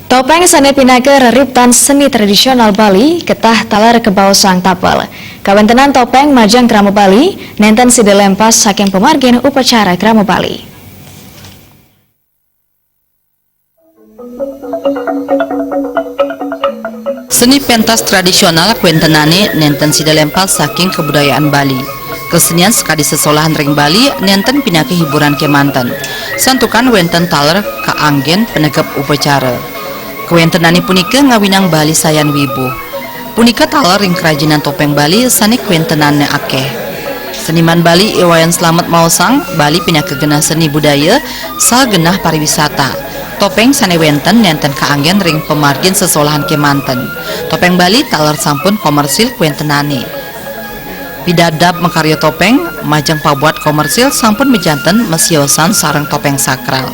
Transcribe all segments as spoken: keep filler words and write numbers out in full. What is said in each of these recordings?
Topéng sané pinaka reriptan seni tradisional Bali, ketah taler kabaosang tapel. Kawéntenan topéng majeng krama Bali, nénten sida lempas saking pamargin upacara krama Bali. Seni pentas tradisional kawéntenané nénten sida lempas saking kabudayaan Bali. Kesenian sakadi sesolahan ring Bali nénten pinaka hiburan kémanten. Santukan wénten taler kaanggén panegep upacara. Kawéntenané punika ngawinang Bali sayan wibuh. Punika taler ring kerajinan topéng Bali sané kawéntenané akéh. Seniman Bali I Wayan Slamet maosang, Bali pinaka genah seni budaya, saha genah pariwisata. Topéng sané wénten nénten kaanggén ring pamargin sesolahan kémanten. Topéng Bali taler sampun komersil kawéntenané. Pidabdab makarya topéng, majeng pabuat komersil sampun majanten masiosan sareng topéng sakral.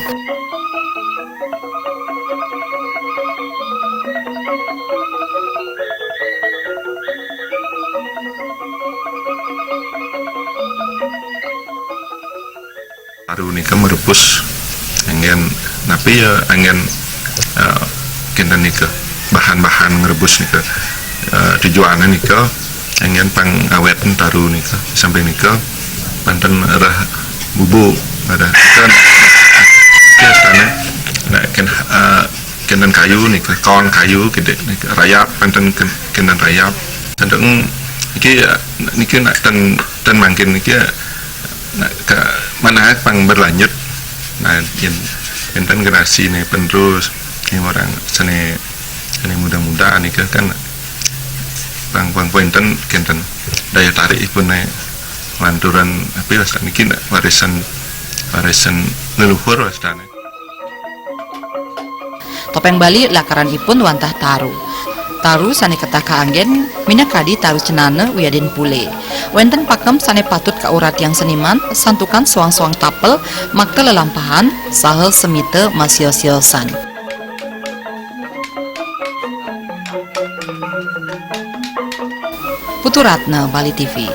Taru nika merebus, anggén napi ya, anggén, eh, kinten nika, bahan-bahan ngrebus nika. Eh, tujuannya nika anggén pang awét taru nika, sampai nika panten rah bubuk, ada kan. Biasanya nak kin, eh, kinten kayu nika, kawan kayu gede nika, rayap, panten kin-, kinten rayap. Tentang iki ya, niki nak ten, ten mangkin niki ya, nak ka mana pang berlanjut. Nah, yen, enten generasi nih penerus, ini orang seni, seni muda-muda nih kan, pang, pang pointen kinten daya tarik ipun nih lanturan apa ya, niki nak warisan, warisan leluhur wastane. Topéng Bali lakaran ipun wantah taru. Taru sané ketah kaanggén minakadi taru cenana wiadin pule. Wénten pakem sané patut kauratiang seniman, santukan soang-soang tapel makta lelampahan saha semita masiosiosan. Putu Ratna, Bali T V.